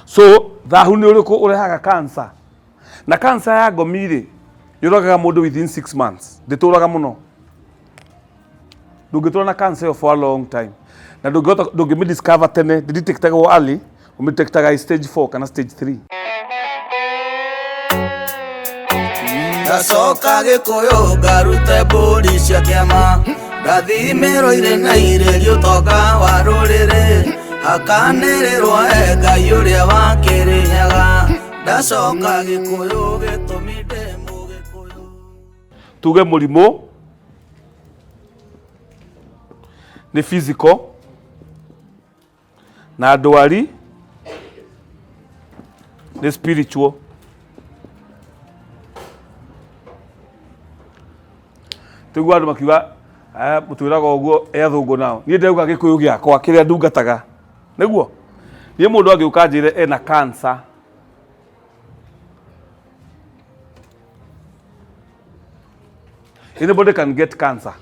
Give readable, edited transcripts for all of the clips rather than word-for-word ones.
So thahu nĩ ũrĩkũ ũrehaga cancer? Na cancer ya ngomi rĩ, yũragaga mũndũ within 6 months, ndĩtũraga mũno. Ndũngĩtũra na cancer ĩyo for a long time, na ndũngĩhota, ndũngĩmĩdiscover tene, ndĩdetectagwo early, ũmĩdetectaga stage 4 kana stage 3. Ngacoka Gĩkũyũ ngarute mbũri cia kĩama, ngathimĩrwo irĩ na irĩrio ũtonga wa rũrĩrĩ, hakanĩrĩrwo e Ngai ũrĩa wa Kĩrĩnyaga. Ndacoka Gĩkũyũ gĩtũmi ndĩ Mũgĩkũyũ. Tuge mũrimũ nĩ physical na ndwari nĩ spiritual. Tũigua andũ makiuga, "Eh, mũtwĩraga ũguo e athũngũ nao." Niĩ ndĩrauga Gĩkũyũ gĩakwa kĩrĩa ndungataga nĩguo. Niĩ mũndũ angĩũka njĩre ena cancer, anybody can get cancer.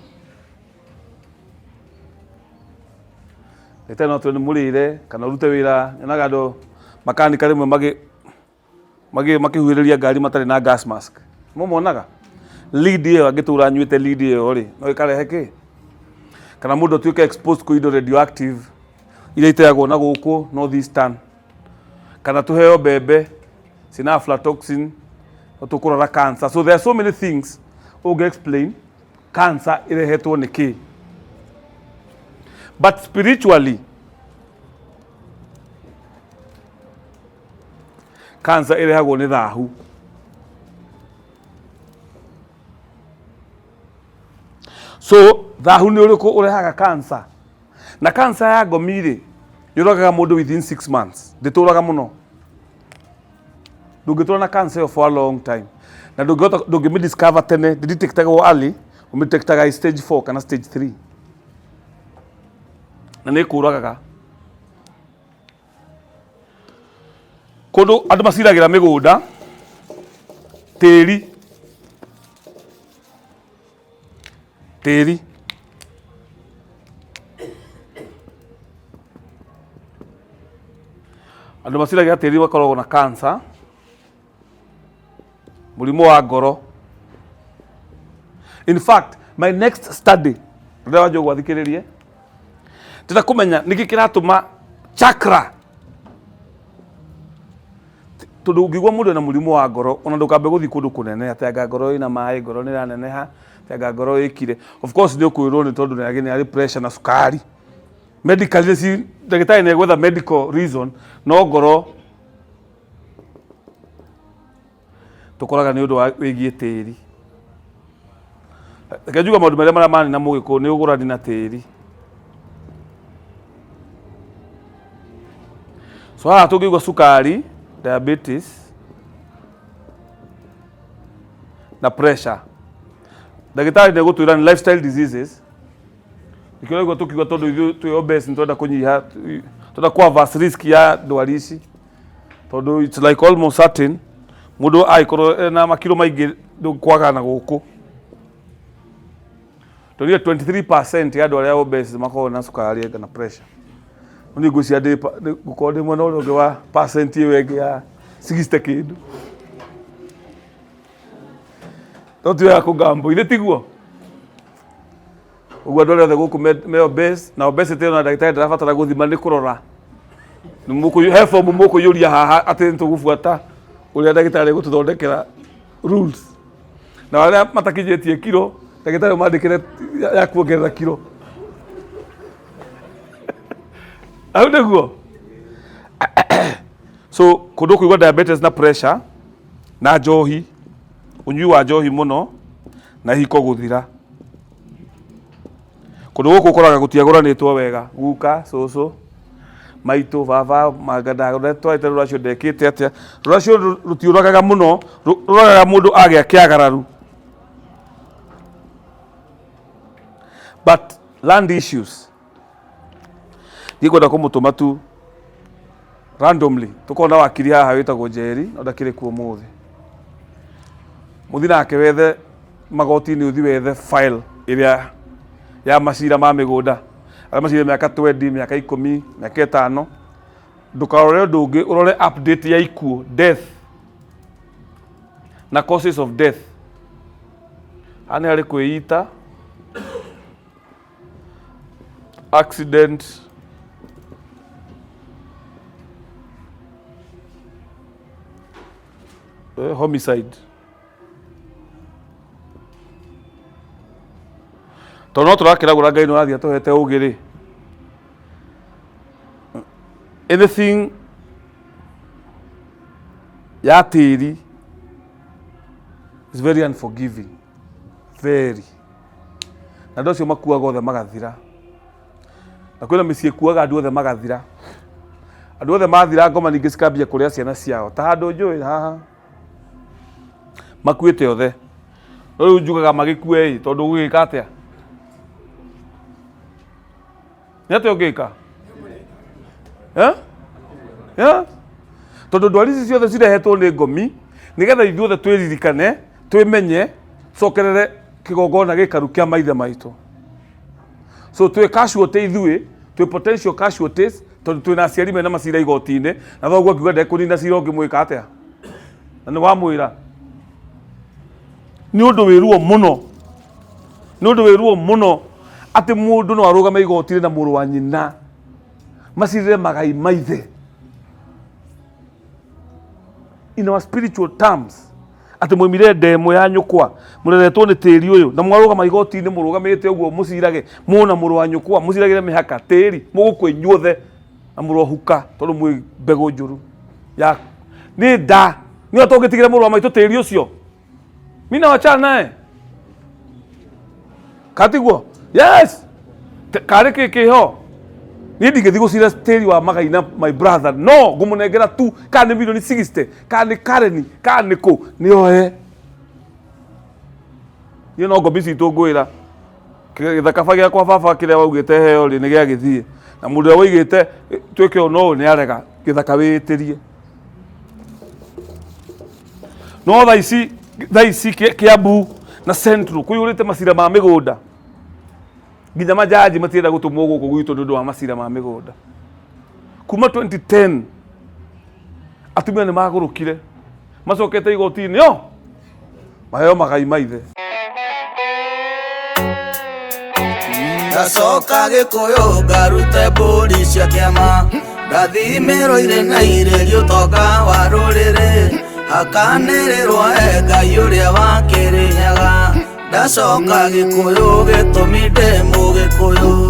Ndagĩtarĩ no atwĩre nĩ mũrĩre kana ũrute wĩra. Nyonaga andũ makanika rĩmwe makĩhuhĩrĩria ngari matarĩ na gas mask. Mũmonaga lead ĩyo, angĩtũra anyuĩte lead ĩyo rĩ, no ĩkarehe kĩ? Kana mũndũ atuĩke exposed kwĩ indo radioactive iria iteagwo na gũkũ North Eastern, kana tũheo mbembe ciĩna aflatoxin, no tũkũrora cancer. So there are so many things ũngĩ explain cancer ĩrehetwo nĩ kĩ, but spiritually cancer ĩrehagwo nĩ thahu. So thahu nĩ ũrĩkũ ũrehaga cancer? Na cancer ya ngomi rĩ, yũragaga mũndũ within 6 months, ndĩtũraga mũno. Ndũngĩtũra na cancer ĩyo for a long time, na ndũngĩhota, ndũngĩmĩdiscover tene, ndĩdetectagwo early, ũmĩdetectaga stage 4 kana stage 3, na nĩ ĩkũragaga. Kũndũ andũ maciragĩra mĩgũnda, tĩri, tĩri andũ maciragĩra tĩri makoragwo na cancer, mũrimũ wa ngoro. In fact, my next study, rĩrĩa wanjia gwathikĩrĩrie, ndĩrenda kũmenya nĩkĩ kĩratũma chakra, tondũ ũngĩigua mũndũ ena mũrimũ wa ngoro, ona ndũkambe gũthiĩ kũndũ kũnene atĩ anga ngoro ĩna maĩ, ngoro nĩ ĩraneneha, atĩ anga ngoro ĩkire. Of course nĩ ũkwĩrwo nĩ tondũ nĩ arĩ pressure na cukari. Medically nĩ ndagĩtarĩ nĩ egwetha medical reason, no ngoro tũkoraga nĩ ũndũ wa wĩgiĩ tĩri. Reke njuge maũndũ marĩa marĩa manina Mũgĩkũyũ nĩ ũgũrani na tĩri. So haha tũngĩigua cukari, diabetes na pressure, ndagĩtarĩ nĩ egũtwĩra nĩ lifestyle diseases. Nĩkĩo ũraigua tũkiuga, tondũ ithuĩ twĩ obese, nĩ twenda kũnyiha, twenda kũ averse risk ya ndwari ici, tondũ it's like almost certain mũndũ angĩkorwo ena makiro maingĩ ndũkwaga na gũkũ. Tondũ 23% ya andũ arĩa obese makoragwo na cukari na pressure. Niĩ ngwĩciria ngũkorwo ndĩ mwena ũrĩa ũngĩ wa percent ĩyo ĩngĩ ya 60 kĩndũ, no ti wega kũgambo ithe tiguo ũguo. Andũ arĩa othe gũkũ me obese na obesity ĩno, ndagĩtarĩ ndarabatara gũthima, nĩ kũrora. He fomu mũkũiyũria haha atĩ nĩ tũgũbuata ũrĩa ndagĩtarĩ egũtũthondekera rules, na arĩa matakinyĩtie kiro, ndagĩtarĩ mandĩkĩre ya kuongerera kiro hau nĩguo. So kũndũ kũigua diabetes na pressure na njohi, ũnyui wa njohi mũno na hiko gũthira. Kũndũ gũkũ ũkoraga gũtiagũranĩtwo wega, guka, cũcũ, maitũ, baba, manga twarĩte rũracio, ndekĩte atĩa? Rũracio rũtiũragaga mũno, rũragaga mũndũ agĩa kĩagararu. But land issues, niĩ ngwenda kũmũtũma tu randomly. Tũkorwo na wakiri haha wĩtagwo Njeri, no ndakĩrĩ kuo ũmũthĩ. Mũthi nake wethe magoti-inĩ, ũthi wethe file ĩrĩa ya macira ma mĩgũnda, arĩa macire mĩaka 20, mĩaka 10, mĩaka 5. Ndũkarore ũndũ ũngĩ, ũrore update ya ikuũ, death na causes of death. Haha nĩ harĩ kwĩita, accident, homicide. Tondũ no tũrakĩragũra Ngai nĩ ũrathiĩ atũhete ũgĩ rĩ, anything ya tĩri is very unforgiving, very. Na andũ acio makuaga othe magathira, na kwĩna mĩciĩ ĩkuaga andũ othe magathira. Andũ othe mathira, ngoma ningĩ cikambia kũrĩa ciana ciao. Ta handũ njũĩ haha makuĩte othe, no rĩu njugaga magĩkue ĩ, tondũ ũgũgĩka atĩa? Nĩ atĩa ũngĩka? Eh? Eh? Tondũ ndwari ici ciothe cirehetwo nĩ ngomi nĩgetha ithuothe twĩririkane, twĩmenye, tũcokerere kĩgongona gĩkaru kĩa maithe maitũ. So twĩ casualty ithuĩ, twĩ potential casualties, tondũ twĩna aciari mena macira igoti-inĩ, na thoguo akiuga ndekũnina cira ũngĩmwĩka atĩa, na nĩ wamwĩra. Nĩ ũndũ wĩ ruo mũno, nĩ ũndũ wĩ ruo mũno atĩ mũndũ no arũgame igoti-inĩ na mũrũ wa nyina macirĩre magai maithe. In our spiritual terms, atĩ mwaimire nda ĩmwe ya nyũkwa, mũreretwo nĩ tĩri ũyũ, na mwarũgama igoti-inĩ mũrũgamĩte ũguo mũcirage mũna mũrũ wa nyũkwa, mũciragĩre mĩhaka tĩri, mũgũkua inyuothe na mũrohuka tondũ mwĩ mbegũ njũru ya nĩ nda. Nĩyo tũngĩtigĩra mũrũ wa maitũ tĩri ũcio, mimi nawachana naye katiguo. Yes, karĩ kĩ kĩho niĩ ndingĩthiĩ gũcira tĩri wa magai na my brother, no ngũmũnengera tu, kana nĩ milioni 60, kana nĩ kareni, kana nĩ kũ, nĩoe. Niĩ no ngomi citũ ngwĩra, gĩthakaba gĩakwa baba kĩrĩa waugĩte heo rĩ, nĩ gĩagĩthiĩ, na mũndũ ũrĩa waigĩte twĩke ũũ no ũũ nĩ arega gĩthaka wĩĩtĩrie. No thaa ici, thaa ici Kiambu na Central kũiyũrĩte macira ma mĩgũnda, nginya majaji matienda gũtũmwo gũkũ gwitũ nĩ ũndũ wa macira ma mĩgũnda. Kuma 2010 atumia nĩ magũrũkire, macokete igoti-inĩ o maheo magai maithe. Ndacoka Gĩkũyũ ngarute mbũri cia kĩama, ngathimĩrwo irĩ na irĩrio ũtonga wa rũrĩrĩ, hakanĩrĩrwo e Ngai ũrĩa wa Kĩrĩnyaga. Ndacoka Gĩkũyũ gĩtũmi ndĩ Mũgĩkũyũ.